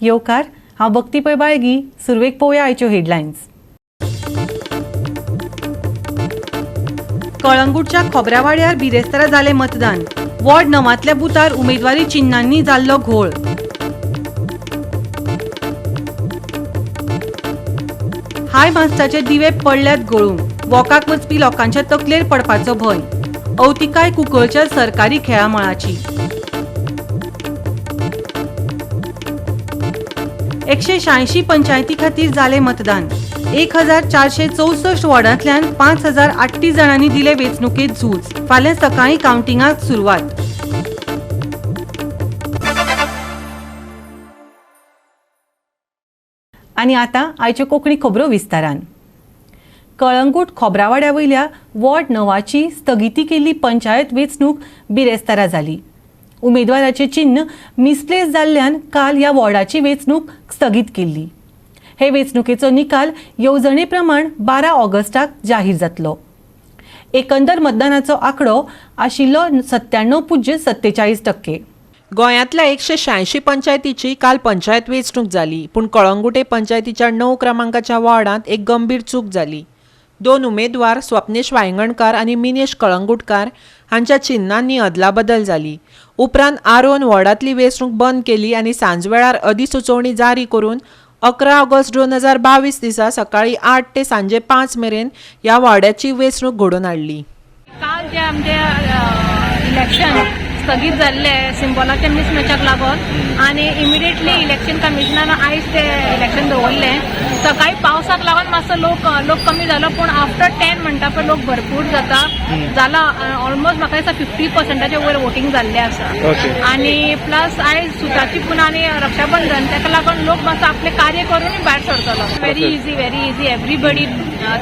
येवकार. हांव भक्ती पै बाळगी. सुरवेक पळोवया आयच्यो हेडलायन्स. कळंगूटच्या खोबऱ्यावाड्यार बिरेस्तारा जालें मतदान. वॉर्ड 9 बुथार उमेदवारी चिन्हांनी जाल्लो घोळ. हाय मास्टाचे दिवे पडल्यात गळून. वॉकाक वचपी लोकांच्या तकलेर पडपाचो भंय. अवतिकाय कुंकळच्या सरकारी खेळामळाची. 186 पंचायती खातीर जालें मतदान. 1464 वॉर्डांतल्यान 5038 जाणांनी दिले वेंचणुकेत झूज. फाल्यां सकाळीं कावंटिंगाक सुरवात. आनी आतां आयच्यो कोंकणी खबरो विस्तारान. कळंगूट खोबरावाड्या वयल्या वॉर्ड 9ची स्थगिती केल्ली पंचायत वेंचणूक बिरेस्तारा जाली. उमेदवाराचें चिन्न मिसप्लेस जाल्ल्यान काल ह्या वॉर्डाची वेंचणूक स्थगीत केल्ली. हे वेंचणुकेचो निकाल येवजणे प्रमाण 12 ऑगस्टाक जाहीर जातलो. एकंदर मतदानाचो आंकडो आशिल्लो 97.47%. गोंयांतल्या 186 पंचायतीची काल पंचायत वेंचणूक जाली, पूण कळंगुटे पंचायतीच्या 9 क्रमांकाच्या वॉर्डांत एक गंभीर चूक जाली. 2 उमेदवार स्वप्नेश वायंगणकार आनी मिनेश कळंगुटकार हांच्या चिन्हांनी अदलाबदल जाली. उपरांत आरोन वॉर्डांतली वेंचणूक बंद केली आनी सांजवेळार अधिसुचोवणी जारी करून 11 ऑगस्ट 2022 दिसा सकाळी 8 ते सांजे 5 मेरेन ह्या वॉर्डाची वेंचणूक घडोवन हाडली. काल जे आमचे इलेक्शन स्थगीत जाल्ले सिम्बॉलाच्या मिसमॅचाक लागून आनी इमिडिएटली इलेक्शन कमिशनान आयज ते इलेक्शन दवरलें. सकाळी पावसाक लागून मातसो लोक कमी जालो, पूण आफ्टर 10 म्हणटा पळय लोक भरपूर जाता जाला. ऑलमोस्ट म्हाका दिसता 50%च्या वयर वोटींग जाल्लें आसा. आनी प्लस आयज सुताची पुना आनी रक्षाबंधन, ताका लागून लोक मातसो आपलें कार्य करूनय भायर सरतलो. Very easy, very easy. Everybody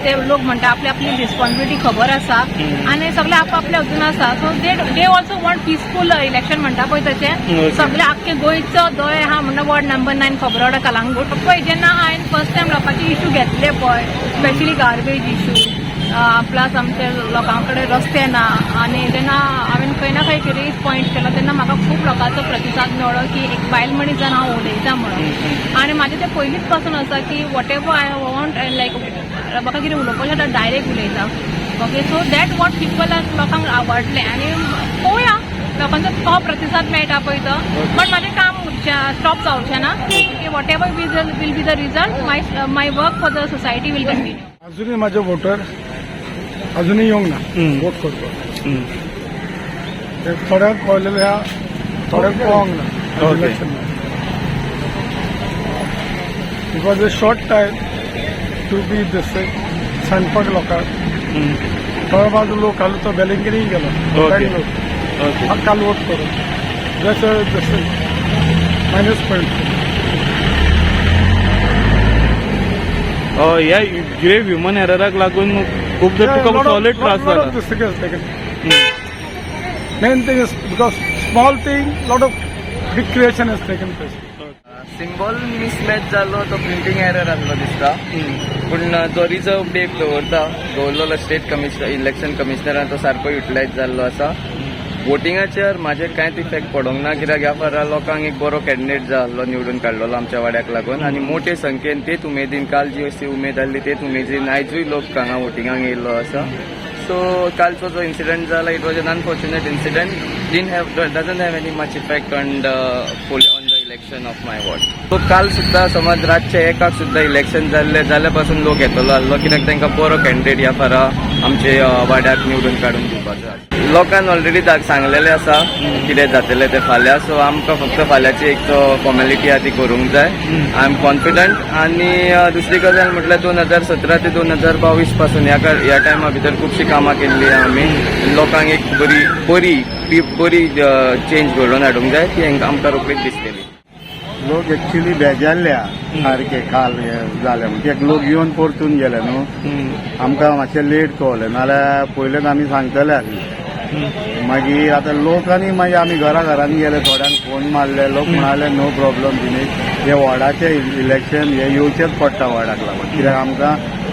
ते लोक म्हणटा आपली आपली रिस्पॉन्सिबिलिटी खबर आसा आनी सगळे आपआपल्या हातून आसा. So they also want peaceful election म्हणटा पळय तशें सगळे आख्खे गोंयचो दोळे आहा म्हणटा वॉर्ड नंबर 9 खबरोडा कलांगूट. पळय जेन्ना हांवें फर्स्ट टायम लोकांचे इशू घेतले पळय, स्पेशली गार्बेज इशू, प्लस आमचे लोकां कडेन रस्ते ना, आनी जेन्ना हांवें खंय ना खंय रेज पॉयंट केलो तेन्ना म्हाका खूब लोकांचो प्रतिसाद मेळ्ळो की एक बायल मनीस जावन हांव उलयता म्हणून. आनी म्हाजें तें पयलींच पासून आसा की whatever I want, like म्हाका कितें उलोवपाक जाता डायरेक्ट उलयता. Okay, so that what people are लोकांक आवडलें आनी पळोवया लोकांचो तो प्रतिसाद मेळटा पळय तो. बट म्हाजें काम स्टॉप जावचें ना. Whatever will be the result, my work for the society will continue. अजूनही माझे वोटर अजूनही येवंक ना वोट करपाक. थोड्यांक कळलेले आहा, थोड्यांक कळोंक ना election. It was a short time to be this सांगपाक लोकांक. थोडो बाजू लोक आलो तो बेलेंगिरी गेलो बेंगलोर काल वोट करून. जसं मायनस पॉयंट. ह्या ग्रेव ह्युमन एरराक लागून खूब तुका सॉलिड त्रास जाला. Main thing is because small thing, lot of big creation has taken place. Symbol mismatch जालो तो प्रिंटींग एरर आसलो दिसता, पूण जो रिजर्व डे दवरता दवरलेलो स्टेट कमिशनर इलेक्शन कमिशनरान तो सारको युटिलायज जाल्लो आसा. वोटिंगाचेर म्हाजेर कांयच इफेक्ट पडोंक ना, कित्याक ह्या फारा लोकांक एक बरो कॅन्डिडेट जाय आसलो निवडून काडलेलो आमच्या वाड्याक लागून. आनी मोठे संख्येन तेच उमेदीन काल जी अशी उमेद आसली तेच उमेदीन आयजूय लोक हांगा वोटिंगाक येयल्लो आसा. सो कालचो जो इन्सिडंट जाला, it was an unfortunate incident, didn't have doesn't have any much effect on the on the election of my ward. So काल सुद्दां समज रातचे 1 सुद्दां इलेक्शन जाल्ले जाल्या पासून लोक येतलो आसलो, कित्याक तांकां बरो कॅन्डिडेट ह्या फारा आमचे वाड्याक निवडून काडून दिवपाचो आसा. लोकांक ऑलरेडी सांगलेलें आसा कितें जातलें तें फाल्यां. सो आमकां फक्त फाल्यांची एक तो फॉर्मेलिटी आहा ती करूंक जाय. I am confident. आनी दुसरी गजाल म्हटल्यार 2017 ते 2022 पासून ह्या टायमा भितर खुबशीं कामां केल्ली आहा आमी. लोकांक एक बरी बरी बरी चेंज घडोवन हाडूंक जाय, ती हांकां आमकां रोखडीच दिसतली. लोक एक्चुली बेजारल्या सारके काल जालें म्हणजे लोक येवन परतून गेले न्हू. आमकां मातशें लेट कळलें, नाल्यार पयलेच आमी सांगतले आसले. मागीर आतां लोक आनी मागीर आमी घरा घरांनी गेले, थोड्यांक फोन मारले, लोक म्हणाले नो प्रॉब्लम दिनेश, हे वॉर्डाचें इलेक्शन हे येवचेच पडटा वॉर्डाक लागून, कित्याक आमकां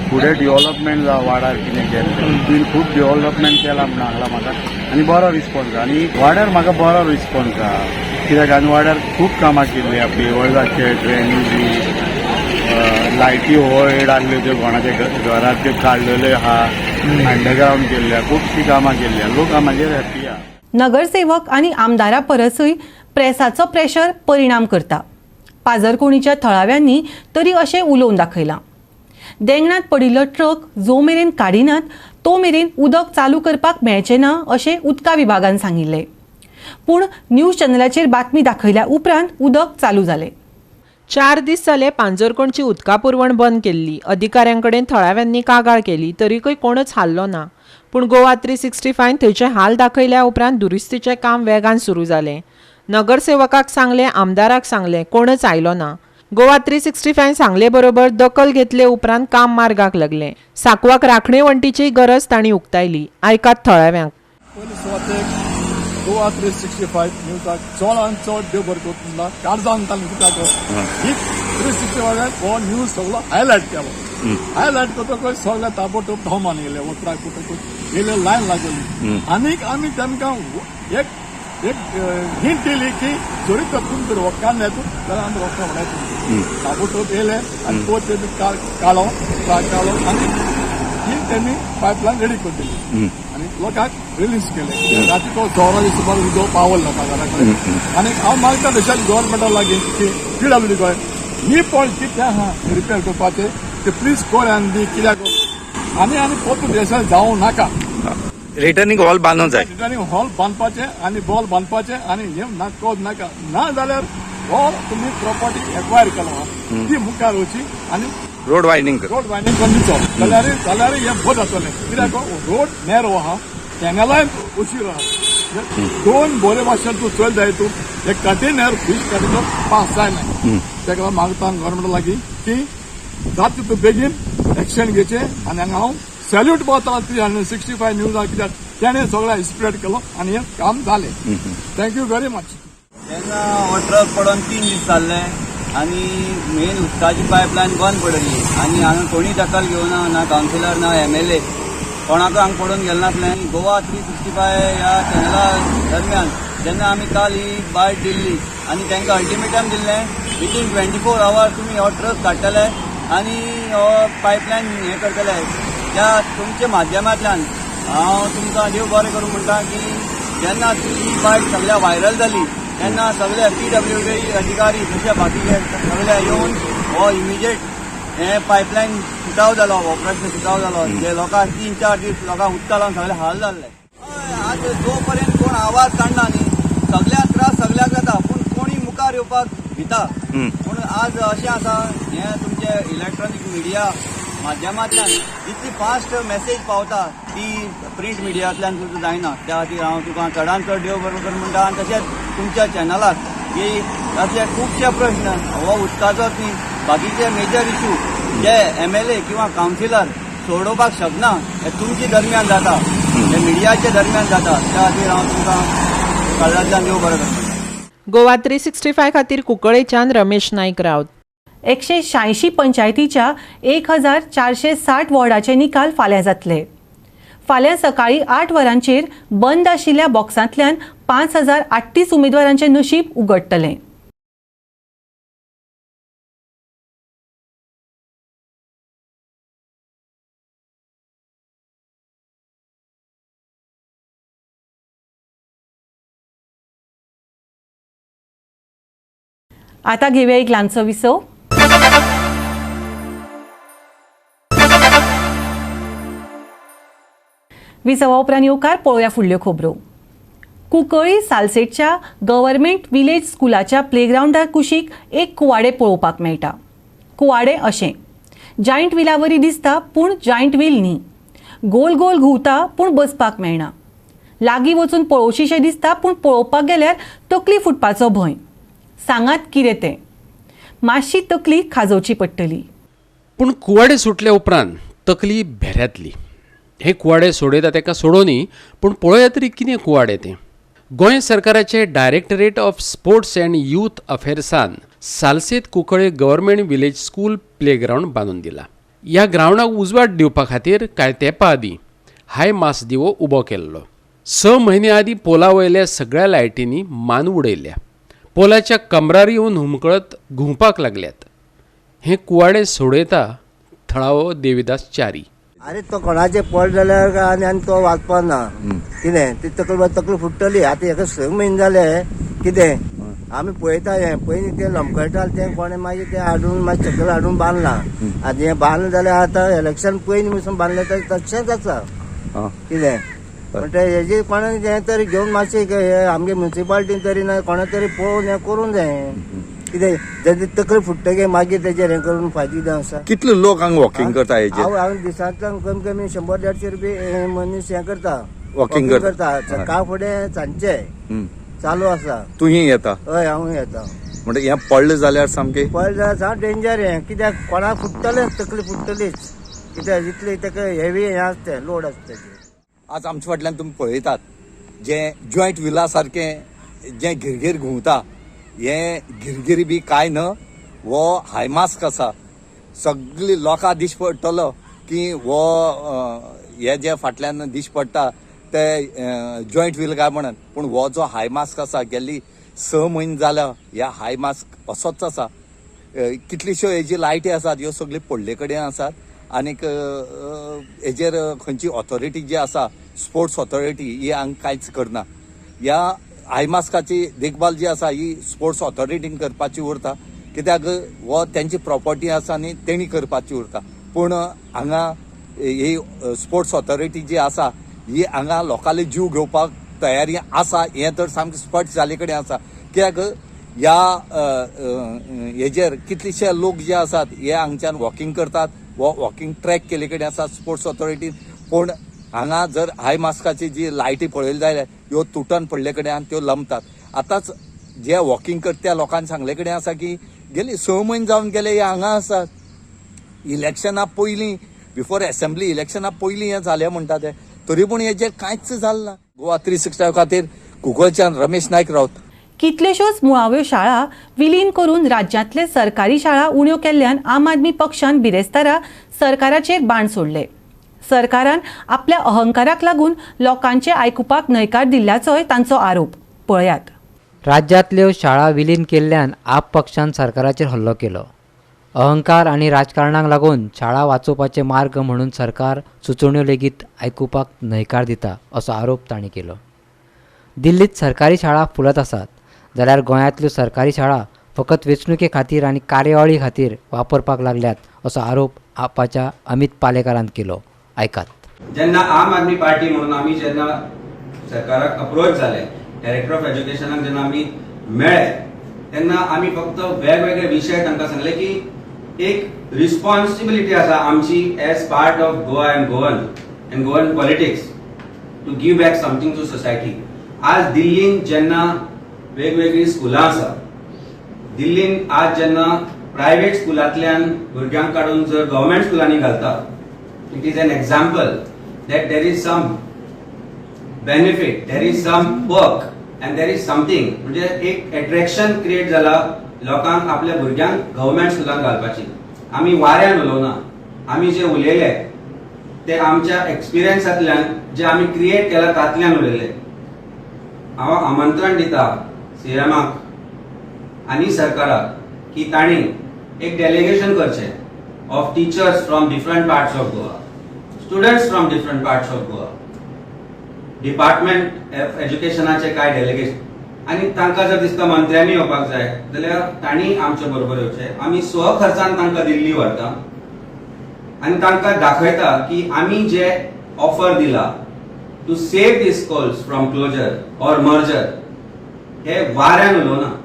फुडें डेव्हलपमेंट जावं वाड्यार कितें केल्लें. तुवें खूब डेव्हलपमेंट केलां म्हूण सांगलां म्हाका आनी बरो रिस्पॉन्स आहा आनी वाड्यार म्हाका बरो रिस्पॉन्स आहा. कित्याक आमी वाड्यार खूब कामां केल्ली आहा, पेवर्साचे, ड्रेनेजी, लायटी ओवरहेड आहल्यो त्यो कोणाच्या घरात त्यो काडलेल्यो आहा, अंडरग्रावंड केल्ले आहा, खुबशीं कामां केल्ली आहा, लोक म्हाजेर हॅप्पी आहा. नगरसेवक आनी आमदारा परसूय प्रेसाचो प्रेशर परिणाम करता. पाजरकोणीच्या थळाव्यांनी तरी अशें उलोवन दाखयलां. देंगणांत पडिल्लो ट्रक जो मेरेन काडिनात तो मेरेन उदक चालू करपाक मेळचें ना अशें उदका विभागान सांगिल्लें. पूण न्यूज चॅनलाचेर बातमी दाखयल्या उपरांत उदक चालू जालें. 4 दीस जाले पांजरकोणची उदका पुरवण बंद केल्ली. अधिकाऱ्यांकडेन थळाव्यांनी कागाळ केली तरीकय कोणच हाल्लो ना. पूण गोवा 365 थंयचे हाल दाखयल्या उपरांत दुरुस्तीचें काम वेगान सुरू जालें. नगरसेवकाक सांगलें, आमदाराक सांगलें, कोणच आयलो ना. गोवा 365 सांगले बरोबर दखल घेतले उपरांत काम मार्गाक लागलें. साकवाक राखणे वण्टीची गरज तांणी उक्तायली. आयकात थळाव्यांक. पयले सुवातेक गोवा 365 न्यूजाक चड आनी चड देव बरें करूं काळजान तांकां कित्याक ही 365 हो न्यूज सगळो हायलायट केलो. हायलायट करतकच सगळे ताबडतोब धांवमान येयले, उतराक कुटकूच येयले, लायन लागली. आनीक आमी तांकां एक एक हिंट दिली की जरी तर तुमी जर वखदान येता जाल्यार आमी वखदां उडयतली. ताबडतोब येयले आनी तो तेमी काडलो, ट्रक काडलो आनी ही तेमी पायपलायन रेडी करून दिली आनी लोकांक रिलीज केले. राती तो 100 सुमार उदक पावल लोकां घरा कडेन. आनी हांव मागता तशेंच गव्हर्मेंटा लागीं की पीडब्ल्यूडी कडेन ही पॉयंट कितें आहा रिपेर करपाचें ते प्लीज कर आनी दी, कित्याक आनी आनी परतून देशांत जावं नाका. रिटर्निंग हॉल बांदूंक जाय, रिटर्निंग हॉल बांदपाचें आनी बॉल बांदपाचें आनी हें ना कोज नाका. ना जाल्यार हो तुमी प्रॉपर्टी एक्वायर केलो आहा ती मुखार वची आनी रोड वायडनींग रोड वायडनींग करून दिचो जाल्यार जाल्यार हें बरें जातलें. कित्याक रोड नॅरो आहा, चॅनलाय उशीर आहा. 2 बोरे भाशेन तूं चल जाय, तूं एक कंटेनर फीश कंटेनर पास जायना. ताका लागून मागता गव्हर्मेंटा लागीं की जाता तितू बेगीन एक्शन घेवचें. आनी हांगा हांव सॅल्यूट पावता 365 न्यूजाक, कित्याक तेणें सगळें स्प्रेड केलो आनी हें काम जालें. Thank you very much. तेन्ना हो ट्रक पडोन 3 दीस जाल्ले आनी मेन उदकाची पायपलायन बंद पडिल्ली आनी हांगा कोणी दखल घेवना, ना कावन्सिलर ना एमएलए, कोणाकूय हांगा पडून गेले नासलें. गोवा 365 ह्या चॅनला दरम्यान जेन्ना आमी काल ही बायट दिल्ली आनी तांकां अल्टिमेटम दिल्लें विथीन 24 आवर्स तुमी हो ट्रक काडटले आनी हो पायपलायन हें करतले. त्या तुमच्या माध्यमांतल्यान हांव तुमकां देव बरें करूं म्हणटा की जेन्ना ही बायट सगळ्या व्हायरल जाली तेन्ना सगळे पीडब्ल्यूडी अधिकारी तशे बाकीचे सगळे येवन हो इमिजिएट हें पायपलायन सुटाव जालो, हो प्रश्न सुटाव जालो. जे लोकांक 3-4 दीस लोकांक उदका लागून सगळे हाल जाल्ले. आज जो पर्यंत कोण आवाज काडना न्ही, सगळ्याक त्रास सगळ्याक जाता, पूण कोणी मुखार येवपाक भिता. पूण आज अशें आसा, हें तुमचे इलेक्ट्रॉनीक मिडिया माध्यमांतल्यान जितली फास्ट मेसेज पावता ती प्रिंट मिडियांतल्यान सुद्दां जायना. त्या खातीर हांव तुका चडान चड देव बरें करूं म्हणटा आनी तशेंच तुमच्या चॅनलाक की असले खुबशे प्रश्न हो उदकाचोच न्ही, बाकीचे मेजर इशू जे एमएलए किंवा कावन्सिलर सोडोवपाक शकना हे तुमचे दरम्यान जाता, हे मिडियाचे दरम्यान जाता. त्या खातीर हांव तुमकां काळजांतल्यान देव बरें करूं. गोवा 365 खातीर कुंकळेच्यान रमेश नायक रावत. 186 पंचायतीच्या 1460 वॉर्डाचे निकाल फाल्यां जातले. फाल्यां सकाळीं 8 वरांचेर बंद आशिल्ल्या बॉक्सांतल्यान 5038 उमेदवारांचें नशीब उगडटलें. आता घेऊया एक ल्हानसो विसव. विसवा उपरांत येवकार पळोवया फुडल्यो खबरो. कुंकळी सालसेटच्या गव्हर्मेंट विलेज स्कुलाच्या प्लेग्रावंडा कुशीक एक कुवाडें पळोवपाक मेळटा. कुवाडें अशें जायंट व्हिला वरी दिसता पूण जायंट व्हील न्ही, गोल गोल घुंवता पूण बसपाक मेळना, लागीं वचून पळोवशीशें दिसता पूण पळोवपाक गेल्यार तकली फुटपाचो भंय. सांगात कितें तें, मातशी तकली खाजोवची पडटली. पूण कुवाडें सुटले उपरांत तकली भेऱ्यांतली. हें कुवाडें सोडयता ताका सोडोवनी, पूण पळोवया तरी कितें कुवाडें तें. गोंय सरकाराचे directorate of sports and youth अफेर्सान Salcete Cuncolim government village school playground बांदून दिला. ह्या ग्रावंडाक उजवाड दिवपा खातीर कांय तेंपा आदीं हाय मास दिवो उबो केल्लो. 6 म्हयने आदीं पोला वयल्या सगळ्या लायटींनी मान उडयल्या. पोलाच्या कमरार येवन हुमकळत घुंवपाक लागल्यात. हें कुवाडें सोडयता थळावो देविदास च्यारी. अरे तो कोणाचे पड जाल्यार आनी आनी तो वाचपा ना कितें ती तकली तकली फुट्टली. आतां हेका 6 म्हयने जाले कितें आमी पळयता हें पयलीं तें लमकळटालें तें कोणें मागीर तें हाडून मागीर सकयल हाडून बांदलां. आतां हें बांदलें जाल्यार आतां इलेक्शन पयलीं पसून बांदलें तर तशेंच आसा कितें. म्हणटा हेजे कोणें हें तरी घेवन मातशें हे आमगे म्युनिसिपालिटीन तरी ना कोणा तरी पळोवन हें करूंक जाय कितें. जर तकली फुट्टगीर मागीर तेजेर हें करून फायदो कितें आसा. कितले लोक हांगा वॉकिंग करता हेजेर? हांव दिसांतल्यान कमी कमी 100-150 रुपये मनीस हें करता, वॉकिंग करता. सकाळ फुडें सांजचे चालू आसा. तूं येता? हय हांव येता. म्हणजे हें पडलें जाल्यार सामकें पडलें जाल्यार सामकें डेंजर हें कित्याक कोणाक फुट्टलें तकली फुट्टलीच कित्याक इतलें ताका हेवी हें आसता लोड आसता. आज आमच्या फाटल्यान तुमी पळयतात जें जॉयंट विला सारकें जें गिरगीर घुंवता हें गिरगिरी बी कांय न्हय, हो हायमास्क आसा. सगळी लोकां दिश्टी पडटलो की हो हे जे फाटल्यान दिश्टी पडटा ते जॉयंट व्हील काय म्हणून, पूण हो जो हायमास्क आसा गेल्ली 6 म्हयने जाल्या ह्या हायमास्क असोच आसा. कितल्योश्यो हेजी लायटी आसात ह्यो सगळ्यो पडले कडेन आसात आनीक हेजेर खंयची ऑथॉरिटी जी आसा स्पोर्ट्स ऑथॉरिटी ही हांगा कांयच करना. ह्या हायमास्काची देखभाल जी आसा ही स्पोर्ट्स ऑथॉरिटीन करपाची उरता कित्याक हो तेंची प्रॉपर्टी आसा आनी तेणी करपाची उरता. पूण हांगा ही स्पोर्ट्स ऑथॉरिटी जी आसा ही हांगा लोकांले जीव घेवपाक तयारी आसा हें तर सामकें स्पश्ट जाल्ले कडेन आसा. कित्याक ह्या हेजेर कितलेशे लोक जे आसात हे हांगच्यान वॉकिंग करतात, हो वॉकिंग ट्रॅक केल्ले कडेन आसा स्पोर्ट्स ऑथॉरिटीन. पूण हांगा जर हाय मास्काची जी लायटी पळयली जाल्यार ह्यो तुटन पडले कडेन आनी त्यो लंबतात. आतांच जे वॉकिंग करता त्या लोकांनी सांगले कडेन आसा की गेली 6 म्हयने जावन गेले हे हांगा आसात. इलेक्शना पयलीं बिफोर एसेंब्ली इलेक्शना पयलीं हें जालें म्हणटा ते, तरी पूण हेजेर कांयच जालें ना. गोवा 365 खातीर कुंकळच्यान रमेश नायक रावत. कितल्योश्योच मुळाव्यो शाळा विलीन करून राज्यांतले सरकारी शाळा उण्यो केल्ल्यान आम आदमी पक्षान बिरेस्तारा सरकाराचेर बाण सोडले. सरकारान आपल्या अहंकाराक लागून लोकांचे आयकुपाक न्हयकार दिल्ल्याचोय तांचो आरोप. पळयात. राज्यांतल्यो शाळा विलीन केल्ल्यान आप पक्षान सरकाराचेर हल्लो केलो. अहंकार आनी राजकारणाक लागून शाळा वाचोवपाचे मार्ग म्हणून सरकार सुचोवण्यो लेगीत आयकुपाक न्हयकार दिता असो आरोप तांणी केलो. दिल्लीत सरकारी शाळा फुलत आसात जाल्यार गोंयांतल्यो सरकारी शाळा फकत वेंचणुके खातीर आनी कार्यावळी खातीर वापरपाक लागल्यात असो आरोप आपाच्या अमित पालेकारान केलो. आयकात. जेन्ना आम आदमी पार्टी म्हणून आमी जेन्ना सरकाराक अप्रोच जाले, डायरेक्टर ऑफ एज्युकेशनाक जेन्ना आमी मेळ्ळे तेन्ना आमी फक्त वेगवेगळे विशय तांकां सांगले की एक रिस्पॉन्सिबिलिटी आसा आमची as part of Goa and Goan and Goan politics to give back something to society. आज दिल्लीन जेन्ना वेगवेगळीं स्कुलां आसा, दिल्लीन आज जेन्ना प्रायवेट स्कुलांतल्यान भुरग्यांक काडून जर गव्हर्मेंट स्कुलांनी घालता, it is an example that there is some benefit, there is some perk and there is something, म्हणजे एक एट्रॅक्शन क्रिएट जाला लोकांक आपल्या भुरग्यांक गव्हर्मेंट स्कुलांत घालपाची. आमी वाऱ्यान उलोवना, आमी जे उलयले ते आमच्या एक्सपिरियन्सांतल्यान जे आमी क्रिएट केला तातल्यान उलयले. हांव आमंत्रण दिता सीएमाक आनी सरकाराक की तांणी एक डेलिगेशन करचें of teachers from different parts of Goa, students from different parts of Goa, department of एज्युकेशनाचे कांय डेलिगेशन, आनी तांकां जर दिसता मंत्र्यांनी येवपाक जाय जाल्यार तांणी आमचे बरोबर येवचें. आमी स्वखर्चान तांकां दिल्ली व्हरता आनी तांकां दाखयता की आमी जे ऑफर दिला to save the schools from closure or merger हे वाऱ्यान उलोवना.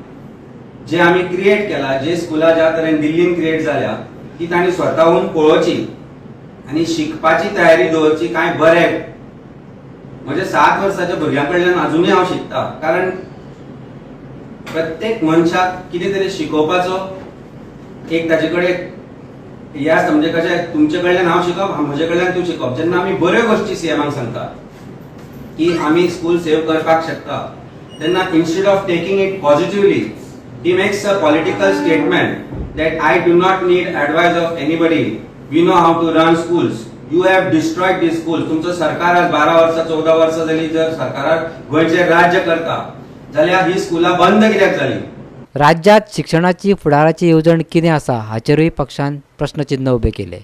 जे आमी क्रिएट केला, जे स्कुलां ज्या तरेन दिल्लीन क्रिएट जाल्या ती तांणी स्वताहून पळोवची आनी शिकपाची तयारी दवरची. कांय बरें म्हज्या 7 वर्साच्या भुरग्यां कडल्यान अजुनूय हांव शिकता, कारण प्रत्येक मनशाक कितें तरी शिकोवपाचो एक ताजे कडेन हे आसता. म्हणजे कशें तुमचे कडल्यान हांव शिकप, म्हजे कडल्यान तूं शिकप. जेन्ना आमी बऱ्यो गोश्टी सीएमाक सांगता की आमी स्कूल सेव करपाक शकता, तेन्ना instead of taking it positively he makes a political statement that I do not need advice of anybody, we know how to run schools, you have destroyed these schools. तुमचो सरकार आज 12 वर्सां 14 वर्सां जाली जर सरकाराक गोंयचेर राज्य करता जाल्यार ही स्कुलां बंद कित्याक जाली? राज्यांत शिक्षणाची फुडाराची येवजण कितें आसा हाचेरूय पक्षान प्रश्नचिन्ह उबें केलें.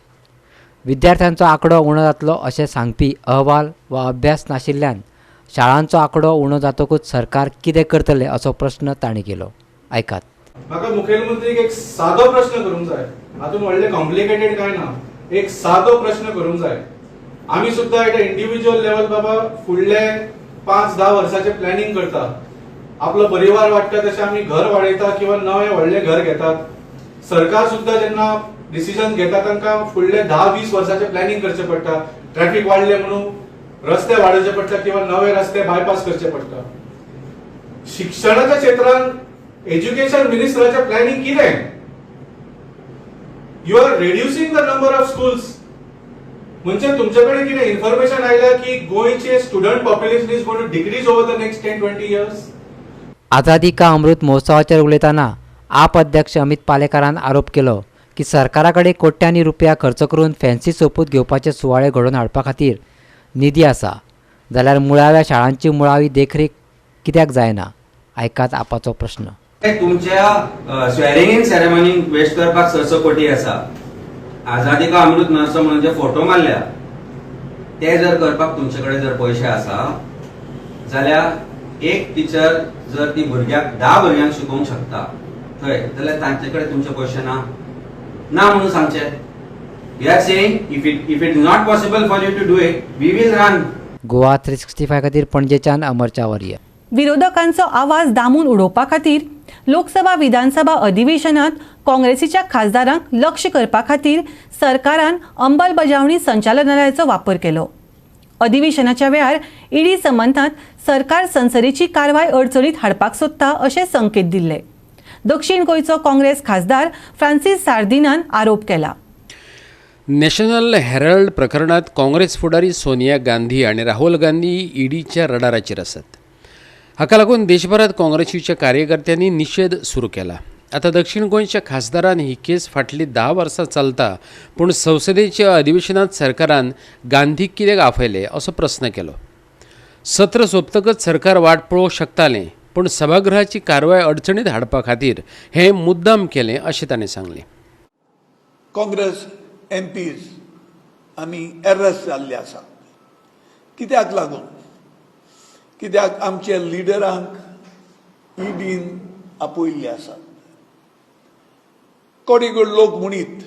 विद्यार्थ्यांचो आंकडो उणो जातलो अशें सांगपी अहवाल वा अभ्यास नाशिल्ल्यान शाळांचो आंकडो उणो जातकूच सरकार कितें करतलें असो प्रश्न तांणी केलो. आयकात. म्हाका मुखेलमंत्रीक एक सादो प्रश्न करूंक जाय, हातूंत व्हडलें कॉम्प्लिकेटेड काय ना, एक सादो प्रश्न करूंक जाय. आमी सुद्दां एट इंडिव्हिज्युअल लेवल बाबा फुडले 5-10 वर्साचे प्लॅनिंग करता, आपलो परिवार वाडटा तशें आमी घर वाडयता किंवा नवें व्हडलें घर घेतात. सरकार सुद्दां जेन्ना डिसिजन घेता तांकां फुडले 10-20 वर्साचे प्लॅनिंग करचें पडटा. ट्रॅफिक वाडलें म्हणून रस्ते वाडोवचे पडटा किंवा नवे रस्ते बायपास करचे पडटा. शिक्षणाच्या क्षेत्रांत एज्युकेशन मिनिस्टराचें प्लॅनिंग कितें? You are reducing the number of schools. म्हणजे तुमचे कडेन कितें इन्फॉर्मेशन आयला की गोंयचे student population is going to decrease over the next 10-20 years? आझादी का अमृत महोत्सवाचेर उलयतना आप अध्यक्ष अमित पालेकारान आरोप केलो की सरकारा कडेन कोट्यांनी रुपया खर्च करून फॅन्सी सोपूत घेवपाचे सुवाळे घडोवन हाडपा खातीर निधी आसा, जाल्यार मुळाव्या शाळांची मुळावी देखरेख कित्याक जायना? आयकात आपाचो प्रश्न. तुमच्या स्वेरिंग इन सेरेमनी वेस्ट करपाक 600 कोटी आसा. आझादी का अमृत महोत्सव म्हणून जे फोटो मारल्या ते जर करपाक तुमचे कडेन जर पयशे आसा जाल्यार एक टिचर जर ती भुरग्याक 10 भुरग्यांक शिकोवंक शकता थंय जाल्यार तांचे कडेन तुमचे पयशे ना ना म्हणून सांगचे. We are saying if it is not possible for you to do it, we will run. Goa 365 खातीर पणजेच्यान अमर चावरिया. विरोधकांचो आवाज दामून उडोवपा खातीर लोकसभा विधानसभा अधिवेशनात काँग्रेसीच्या खासदारांक लक्ष करपा खातीर सरकारान अंमलबजावणी संचालनालयाचो वापर केलो. अधिवेशनाच्या वेळार ईडी संबंदांत सरकार संसदेची कारवाय अडचणीत हाडपाक सोदता अशें संकेत दिल्ले. दक्षिण गोंयचो काँग्रेस खासदार फ्रांसीस सार्दिनान आरोप केला. नॅशनल हेराल्ड प्रकरणात काँग्रेस फुडारी सोनिया गांधी आनी राहुल गांधी ईडीच्या रडाराचेर आसात. हाका लागून देशभरात काँग्रेसीच्या कार्यकर्त्यांनी निशेध सुरू केला. आतां दक्षिण गोंयच्या खासदारान ही केस फाटली 10 वर्सां चलता, पूण संसदेच्या अधिवेशनात सरकारान गांधीक कित्याक आफयले असो प्रस्न केलो. सत्र सोंपतकच सरकार वाट पळोवंक शकतालें, पूण सभागृहाची कारवाय अडचणीत हाडपा खातीर हें मुद्दाम केलें अशें ताणें सांगलें. काँग्रेस एमपीज आमी एरेस्ट जाल्ले आसात. कित्याक लागून? कित्याक आमच्या लिडरांक ईडीन आपयल्ले आसात. कोडे कोड लोक म्हणीत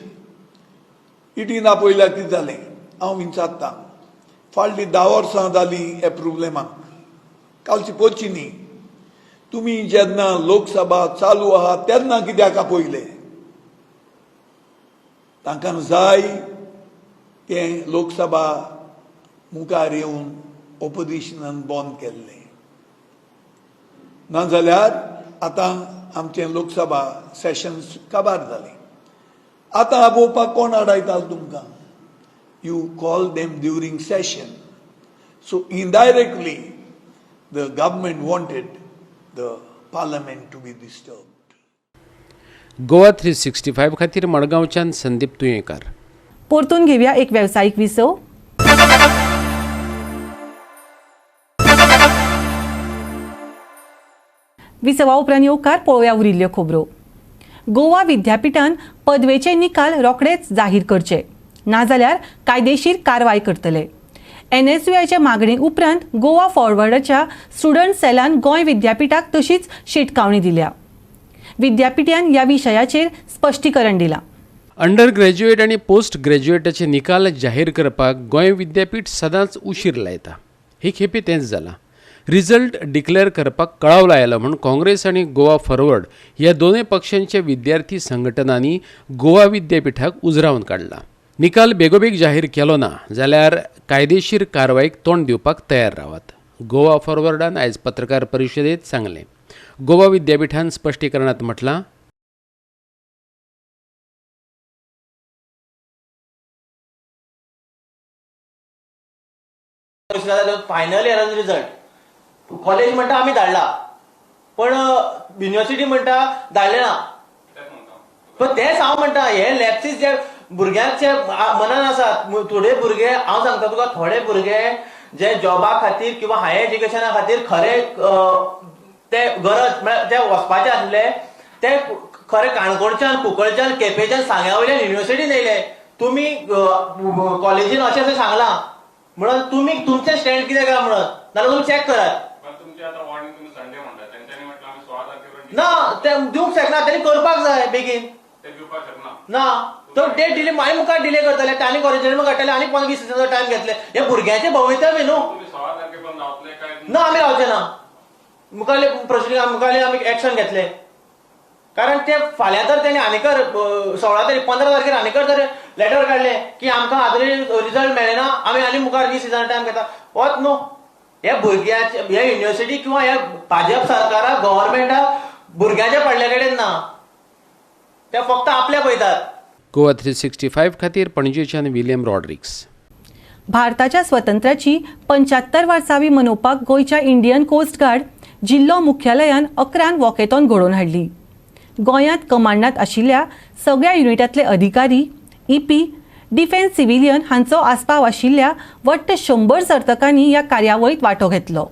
ईडीन आपयल्यार कितें जालें? हांव विचारतां, फाटलीं 10 वर्सां जालीं ह्या प्रोब्लेमाक, कालची पोची न्ही. तुमी जेन्ना लोकसभा चालू आहा तेन्ना कित्याक आपयले? तांकां जाय तें लोकसभा मुखार येवन ऑपोजिशनान बंद केल्लें, नाजाल्यार आतां आमचें लोकसभा सेशन्स काबार जालें. आतां आपोवपाक कोण आडायतालो तुमकां? You call them during session. So indirectly the government wanted the parliament to be disturb. Goa 365 खातीर मडगांवच्यान संदीप तुयेंकार. परतून घेवया एक वेवसायीक विसव. विसवा उपरांत येवकार पळोवया उरिल्ल्यो खबरो. गोवा विद्यापिठान पदवेचे निकाल रोखडेच जाहीर करचे, नाजाल्यार कायदेशीर कारवाय करतले. एनएसयूआयच्या मागणे उपरांत गोवा फॉरवर्डाच्या स्टुडंट सेलान गोंय विद्यापिठाक तशीच शिटकावणी दिल्या. विद्यापिठान ह्या विशयाचेर स्पश्टीकरण दिलां. अंडर ग्रॅज्युएट आनी पोस्ट ग्रॅज्युएटाचे निकाल जाहीर करपाक गोंय विद्यापीठ सदांच उशीर लायता. हे खेपे तेंच जालां. रिजल्ट डिक्लेअर करपाक कळाव लायलो म्हूण काँग्रेस आनी गोवा फॉरवर्ड ह्या दोनूय पक्षांच्या विद्यार्थी संघटनांनी गोवा विद्यापिठाक उजरावन काडला. निकाल बेगोबेग जाहीर केलो ना जाल्यार कायदेशीर कारवायेक तोंड दिवपाक तयार रावात, गोवा फॉरवर्डान आयज पत्रकार परिशदेंत सांगलें. गोवा विद्यापिठान स्पश्टीकरणात म्हटलां, फायनल इयराचो रिजल्ट कॉलेज म्हणटा आमी धाडला, पण युनिव्हर्सिटी म्हणटा धाडले ना. पण तेच हांव म्हणटा, हे लॅप्सीस जे भुरग्यांचे मनान आसात, थोडे भुरगे, हांव सांगता तुका, थोडे भुरगे जे जॉबा खातीर किंवा हायर एज्युकेशना खातीर खरे ते गरज म्हळ्यार जे वचपाचे आसले ते खरें काणकोणच्यान, कुंकळच्यान, केपेंच्यान, सांग्या वयल्यान युनिव्हर्सिटीन येयले. तुमी कॉलेजीन अशें अशें सांगलां म्हणून तुमी तुमचें स्टँड कितें काय म्हणून, नाल्यार तुमी चॅक करात. ना, ते दिवंक शकना, तेणी करपाक जाय बेगीन. ना तो डेट डिले मागीर मुखार डिले करतले, आनी कॉलेजीन काडटले आनी 15-20 दिसांचो टायम घेतले. हे भुरग्यांचें भवितव्य न्हू. ना, आमी रावचे ना, मुखारले प्रोसिडींग मुखारले आमी एक्शन घेतले. कारण ते फाल्यां तर तेणी आनीकर 16 तारीख 15 तारखेर आनीकर तर लेटर काडले की आमकां आजूनय रिजल्ट मेळ्ळे ना, आमी आनी मुखार 20 दिसांचो टायम घेता. होच न्हू, हे भुरग्यांचे हे युनिव्हर्सिटी किंवा हे भाजप सरकाराक, गव्हर्मेंटाक भुरग्यांच्या पडल्या कडेन ना, ते फक्त आपल्या पळयतात. गोवा 365 खातीर पणजेच्यान विलियम रॉड्रिक्स. भारताच्या स्वातंत्र्याची 75 वर्सावी मनोवपाक गोंयच्या इंडियन कोस्ट गार्ड जिल्लो मुख्यालयान 11 वॉकेथॉन घडोवन हाडली. गोंयांत कमांडांत आशिल्ल्या सगळ्या युनिटांतले अधिकारी, ईपी, डिफेन्स सिव्हिलियन हांचो आस्पाव आशिल्ल्या वट्ट 100 सर्तकांनी ह्या कार्यावळींत वांटो घेतलो.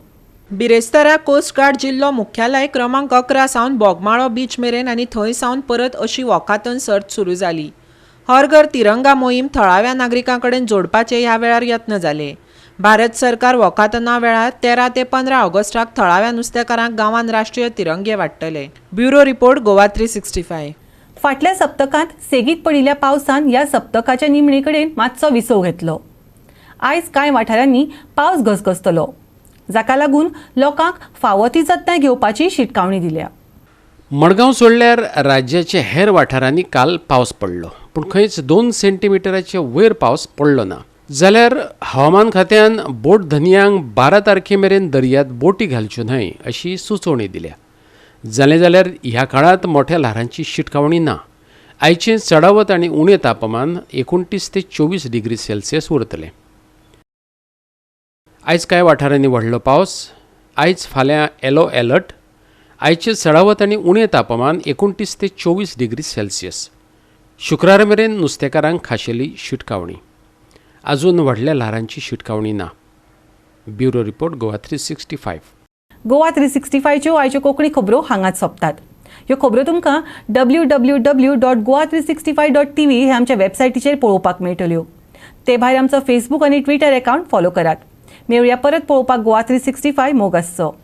बिरेस्तारा कोस्ट गार्ड जिल्लो मुख्यालय क्रमांक 11 सावन बोगमाळो बीच मेरेन आनी थंय सावन परत अशी वॉकाथॉन सर्त सुरू जाली. हर घर तिरंगा मोहीम थळाव्या नागरिकां कडेन जोडपाचे ह्या वेळार यत्न जाले. भारत सरकार वॉकाथॉना वेळार 13 ते 15 ऑगस्टाक थळाव्या नुस्तेकारांक गांवांत राष्ट्रीय तिरंगे वांट्टले. Bureau report, Goa 365. फाटल्या सप्तकांत सेगीत पडिल्ल्या पावसान ह्या सप्तकाच्या निमणे कडेन मातसो विसव घेतलो. आयज कांय वाठारांनी पावस घसघसतलो, जाका लागून लोकांक फावो ती जतनाय घेवपाची शिटकावणी दिल्या. मडगांव सोडल्यार राज्याच्या हेर वाठारांनी काल पावस पडलो, पूण खंयच 2 सेंटीमिटराचे वयर पावस पडलो ना. जाल्यार हवामान खात्यान बोट धनयांक 12 तारखे मेरेन दर्यांत बोटी घालच्यो न्हय अशी सुचोवणी दिल्या. जालें जाल्यार ह्या काळांत मोठ्या ल्हारांची शिटकावणी ना. आयचें चडावत आनी उणें तापमान 29 ते 24 डिग्री सेल्सियस उरतलें. आयज कांय वाठारांनी व्हडलो पावस. आयज फाल्यां येलो एलर्ट. आयचें चडावत आनी उणें तापमान 29 ते 24 डिग्री सेल्सियस. शुक्रारा मेरेन नुस्तेकारांक खाशेली शिटकावणी. अजून व्हडल्या ल्हारांची शिटकावणी ना. Bureau report, Goa 365. Goa 365च्यो आयच्यो कोंकणी खबरो हांगाच सोंपतात. ह्यो खबरो तुमकां www.goa365.tv हे आमच्या वेबसायटीचेर पळोवपाक मेळटल्यो. ते भायर आमचो फेसबूक आनी ट्विटर अकावंट फॉलो करात. मेळुया परत पळोवपाक गोवा 365. मोग आसचो.